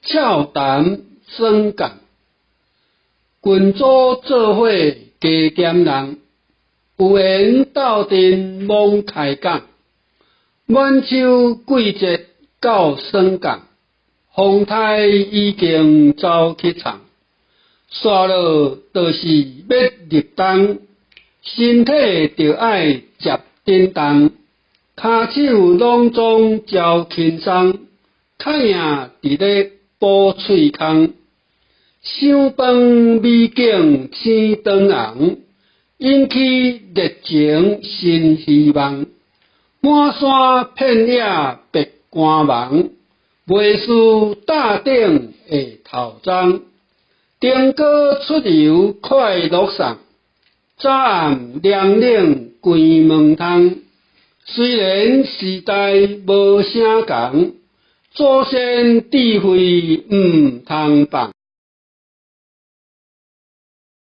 俏談耍講，群組做伙加減人，有緣鬥陣罔開講，滿秋季節到耍講，風颱已經走去藏，煞落就是欲入冬，身體著愛接振動，跤手攏總招輕鬆，較贏佇咧補喙空，賞飯美景青燈紅，引起熱情新希望。滿山遍野白光芒，袂輸塔頂的頭鬃。登高出遊快樂送，早暗涼冷關門窗。雖然時代無啥仝，祖先智慧毋通放。